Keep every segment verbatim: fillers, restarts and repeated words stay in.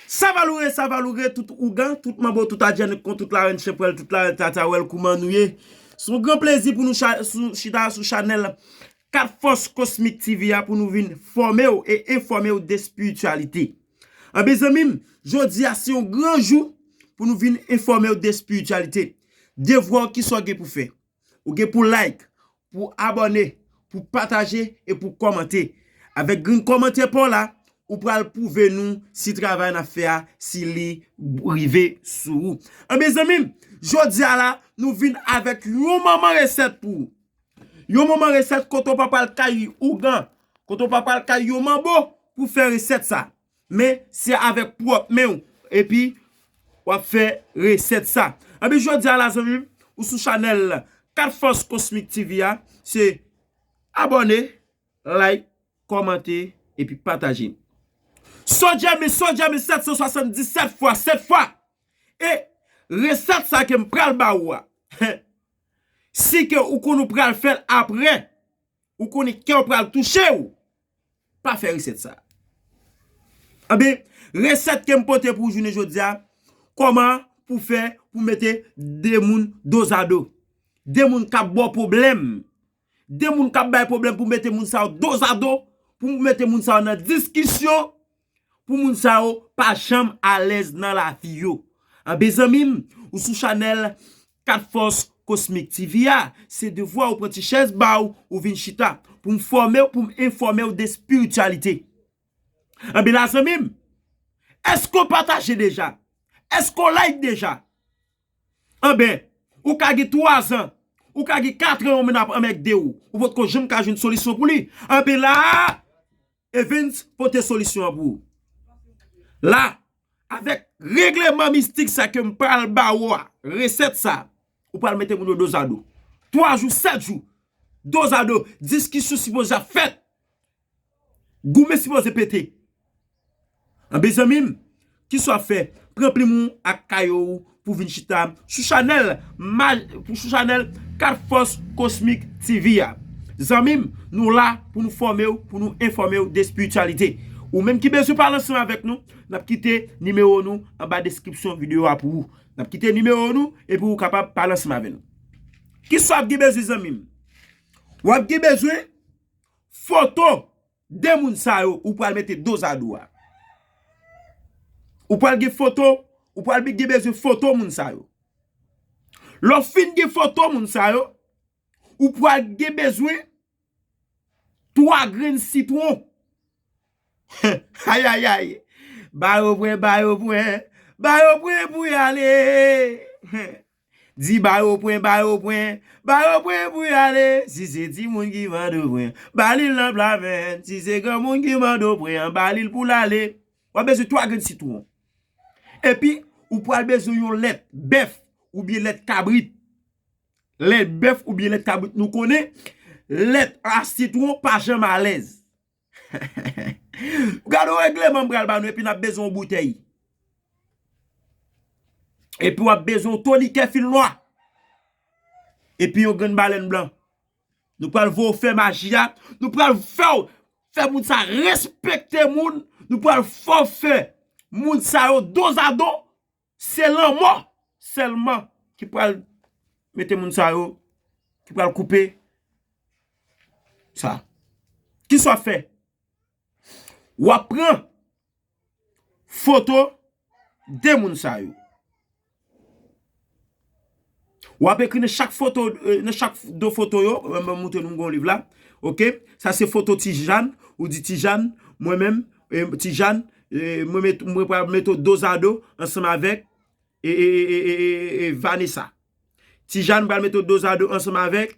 Sa va loure, sa va loure, tout ougan, tout manbo, tout adjannèt kon tout larèn chenpwèl, tout larèn tatawèl, kouman nou ye? Se yon gran plezi pou nou cha- sou- chita sou chanèl Kat Fòs Kosmik T V a pou nou vin fòme w e enfòme w de espirityalite. Anben zanmi m, jodi a se yon gran jou pou nou vin enfòme w de espirityalite. Devwa w, kisa w gen pou fè? Ou gen pou like, pou abòne, pou pataje e pou kòmante. Avèk grenn kòmantè pa w la, ou pral pwouve nou si travay n ap fè a, si li rive sou ou. Anben zanmi m, jodi a la, nou vin avèk yon manman resèt pou ou. Yon manman resèt kote w pa pral kay ougan, kote w pa pral kay yon manbo pou fè resèt sa. Men se avèk pwòp men w, epi w ap fè resèt sa. Anben jodi a la zanmi m, ou sou chanèl Kat Fòs Kosmik T V a, se abòne, like, kòmante, epi pataje. Sodja men, sodja men sèt san swasanndisèt fwa sèt fwa. E resèt sa ke m pral ba ou a, si ke ou konn ou pral fè l apre, ou konnen kè w pral touche w, pa fè resèt sa. Anben, resèt ke m pote pou ou jounen jodi a, kòman pou fè pou mete de moun dozado. De moun k ap ba w pwoblèm. De moun k ap bay pwoblèm pou mete moun sa yo dozado, pou mete moun sa yo nan diskisyon, pou moun sa yo pa janm alèz nan lavi yo. Anben zanmi m, ou sou chanèl Kat Fòs Kosmik T V a, se devwa ou pran ti chèz ba w, ou vin chita, pou m fòme w, pou m enfòme w de espirityalite. Anben la zanmi m, èske w pataje deja? Èske w like deja? Anben, ou ka gen twa zan, ou ka gen kat an yon moun ap anmègde w, ou potko janm ka jwenn solisyon pou li. Anben la, Evens pote solisyon an pou ou. La, avèk regleman mistik sa ke m pral ba ou a, resèt sa, ou pral mete moun yo dozado. Twa jou, sèt jou, dozado, diskisyon sipoze ap fèt. Goumen sipoze pete. Anben zanmi m, kisa w ap fè? Pran plim ou ak kayo w pou vin chita sou chanèl maj- pou sou chanèl Kat Fòs Kosmik T V a. Zanmi m, nou la pou nou fòme w, pou nou enfòme w de espirityalite. Ou menm ki bezwen pale ansanm avèk nou, n ap kite nimewo nou anba deskripsyon videyo a pou ou. N ap kite nimewo nou epi ou kapab pale ansanm avè nou. Kisa w ap gen bezwen zanmi m? W ap gen bezwen foto de moun sa yo ou pral mete dozado a. Ou pral gen foto, ou pral gen bezwen foto moun sa yo. Lè w fin gen foto moun sa yo, ou pral gen bezwen twa grenn sitwon. Ayayay. Ba yo pwen, ba yo pwen, ba yo pwen pou y ale. Di ba yo pwen, ba yo pwen, ba yo pwen pou y ale. Si se timoun ki mande w pwen, ba li l nan pla venn. Si se granmoun ki mande w pwen an, ba li l pou l ale. W ap bezwen twa grenn sitwon. Epi, ou pral bezwen yon lèt bèf oubyen lèt kabrit. Lèt bèf oubyen lèt kabrit, nou konnen lèt a sitwon pa janm alèz. Gade yon regleman m pral ba nou, epi n ap bezwen yon boutèy. Epi w ap bezwen yon tonikè fil nwa. Epi yon grenn balèn blan. Nou pral voye w fè maji a. Nou pral fè w fè moun sa respekte moun. Nou pral fè w fè moun sa yo dozado. Se lanmò sèlman ki pral mete moun sa yo, ki pral koupe sa. Kisa w ap fè? W ap pran foto de moun sa yo. W ap ekri nan chak foto, eh, nan chak do foto yo, eh, mwen montre nou m gen yon liv la. Oke? Sa se foto Ti Jàn, ou di Ti Jàn, mwen menm, eh, Ti Jàn, eh, mwen met, mwen pral mete w dozado ansanm avèk, eh, eh, eh, eh, eh, eh, eh, Vanessa. Ti Jàn pral mete w dozado ansanm avèk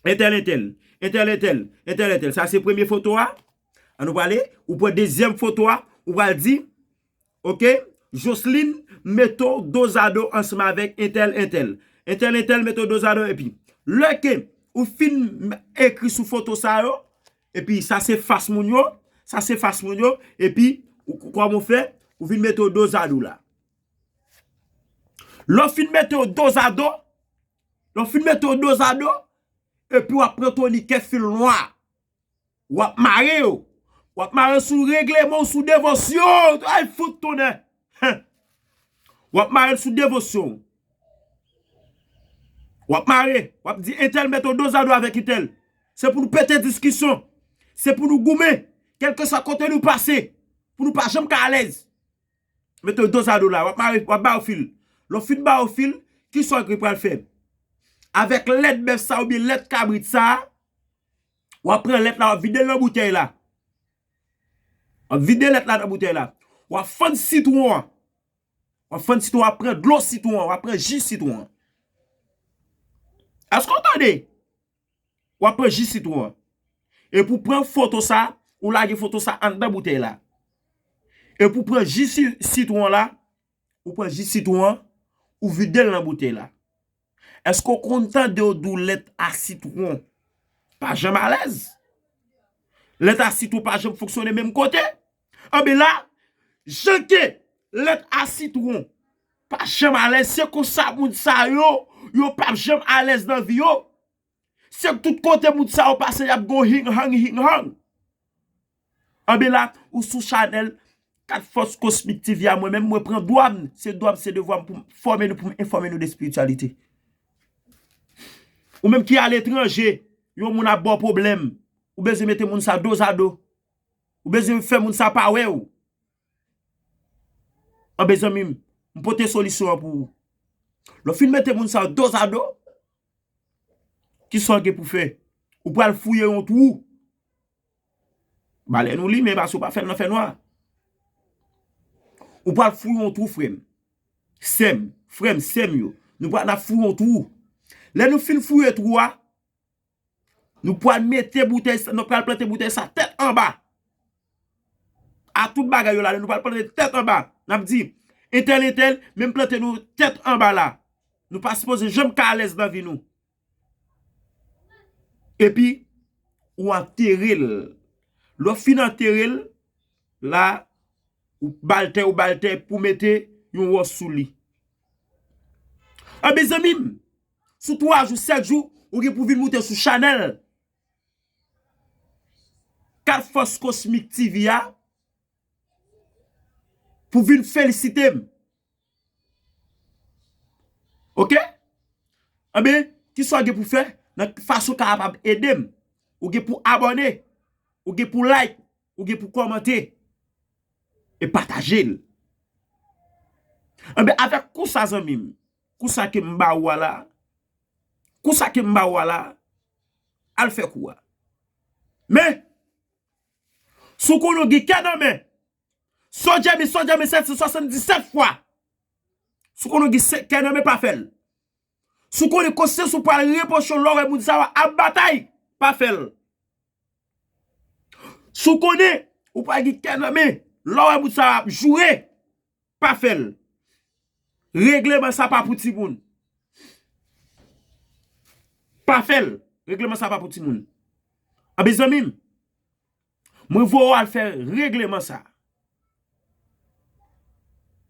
entèl, entèl, entèl, entèl, entèl, entèl. Sa se premye foto a. An nou prale, ou pran dezyèm foto a, ou pral di, oke, Jocelyn mete w dozado ansanm avèk entèl, entèl. Entèl, entèl mete w dozado, epi lè ke ou fin ekri sou foto sa yo, epi sa se fas moun yo, sa se fas moun yo, epi ou, kòman w fè, ou vin mete w dozado la. Lè w fin mete w dozado, lè w fin mete w dozado, epi w ap pran tonikè fil nwa. W ap mare yo. W ap mare l sou regleman w, sou devosyon w. Ay, fout tonnè! Hen! W ap mare l sou devosyon w. W ap mare, w ap di entèl mete w dozado avèk entèl. Se pou nou pete diskisyon. Se pou nou goumen. Kèlkeswa kote nou pase. Pou nou pa janm ka alèz. Mete w dozado la, w ap mare, w ap ba yo fil. Lè w fin ba yo fil, kisa w pral fè? Avèk lèt bèf sa oubyen lèt kabrit sa, w ap pran lèt la, w ap vide l nan boutèy la. W ap vide lèt la nan boutèy la. W ap fann sitwon an. W ap fann sitwon an, w ap pran dlo sitwon an, w ap pran ji sitwon an. Èske w tande? W ap pran ji sitwon an. Epi w pran foto sa, ou lage foto sa anndan boutèy la. Epi w pran ji si-, sitwon la, ou pran ji sitwon an, ou vide l nan boutèy la. Èske w konn tande yo di w lèt a sitwon pa janm alèz? Lèt a sitwon pa janm fonksyone menm kote? Anben la, jan ke lèt a sitwon pa janm alèz, se konsa moun sa yo, yo p ap janm alèz nan vi yo. Se tout kote moun sa yo pase, y ap gon hing hang, hing hang. Anben la, ou sou chanèl Kat Fòs Kosmik T V a, mwen menm, mwen pran dwa m, se dwa m, se devwa m pou m fòme nou, pou m enfòme nou de espirityalite. Ou menm ki aletranje, yon moun ap ba w pwoblèm, ou bezwen mete moun sa dozado. Ou bezwen fè moun sa pa wè w. Anben zanmi m, m pote solisyon an pou ou. Lè w fin mete moun sa dozado, kisa w gen pou fè? Ou pral fouye yon twou. Balèn ou limen, paske w pa fè l nan fènwa. Ou pral fouye yon twou, frè m. Sè m, frè m, sè m yo. Nou pral, n ap fouye yon twou. Lè nou fin fouye twou a, nou pral mete boutèy sa, nou pral plante boutèy sa tèt anba. A tout bagay yo ladan, nou pral plante tèt anba. N ap di, entèl, entèl, men m plante nou tèt anba la. Nou pa sipoze janm ka alèz nan vi nou. Epi, ou antere l. Lè w fin antere l, la, ou ba l tè, ou ba l tè pou mete yon wòch sou li. Anben, zanmi m, sou twa jou, sèt jou, ou gen pou vin moute sou chanèl Kat Fòs Kosmik T V a pou vin felisite m. Oke? Anben, kisa w gen pou fè nan fason w kapab ede m? Ou gen pou abòne, ou gen pou like, ou gen pou kòmante e pataje l. Anben, avèk kou sa, zanmi m, kou sa ke m ba ou a la, kou sa ke m ba ou a la, al fè kou a. Men, si w konnen w gen kè nan men, si w djèmi, si w djèmi sèt san swasanndisèt fwa, si w konnen w gen se-, kè nan men, pa fè l. Si w konnen konsyans ou pral repwoche w lè w wè moun sa yo ap batay, pa fè l. Si w konnen ou pral gen kè nan men lè w wè moun sa yo ap joure, pa fè l. Regleman sa pa pou timoun. Pa fè l. Regleman sa pa pou timoun. Anben, zanmi m, mwen voye w al fè regleman sa.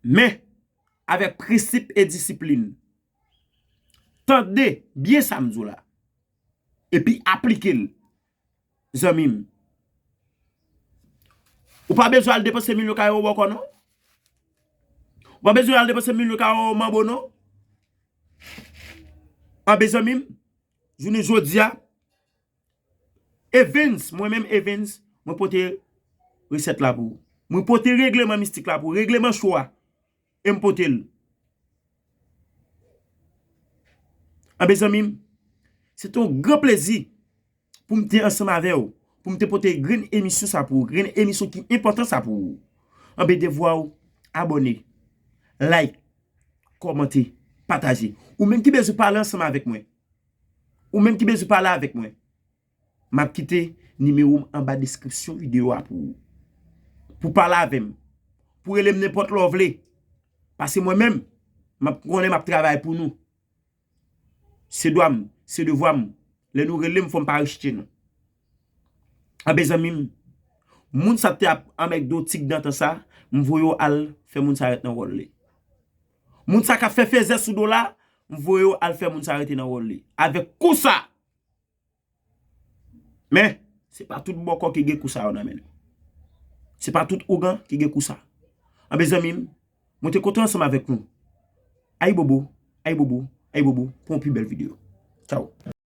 Men, avèk prensip e disiplin. Tande byen sa m di w la. Epi aplike l, zanmi m. Ou pa bezwen al depanse milyon kare w bòkò, non. Ou pa bezwen al depanse milyon kare w manbo, non. Anben, zanmi m, jounen jodi a, Evens, mwen menm Evens, mwen pote resèt la pou ou. Mwen pote regleman mistik la pou ou, regleman cho a. E m pote l. Anben, zanmi m, se te yon gran plezi pou m te ansanm avè w, pou m te pote grenn emisyon sa pou ou, grenn emisyon ki enpòtan sa pou ou. Anben, devwa w, abòne, like, kòmante, pataje. Ou menm ki bezwen pale ansanm avèk mwen, ou menm ki bezwen pale avèk mwen, m ap kite nimewo m anba deskripsyon videyo a pou ou. Pou pale avè m. Pou rele m nenpòt lè w vle. Paske mwen menm, m ap konnen m ap travay pou nou. Se dwa m, se devwa m. Lè nou rele m, fò m pa rejte nou. Anben, zanmi m, moun sa te ap anmègde w ti nan tan sa, m voye w al fè moun sa ret nan wòl li. Moun sa k ap fè fezè sou do la, m voye w al fè moun sa rete nan wòl li. Avèk kou sa! Men, se pa tout bòkò ki gen kou sa yo nan men l. Se pa tout ougan ki gen kou sa. Anben zanmi m, mwen te kontan ansanm avèk nou. Ayibobo, ayibobo, ayibobo pou yon pi bèl videyo. Tchaw.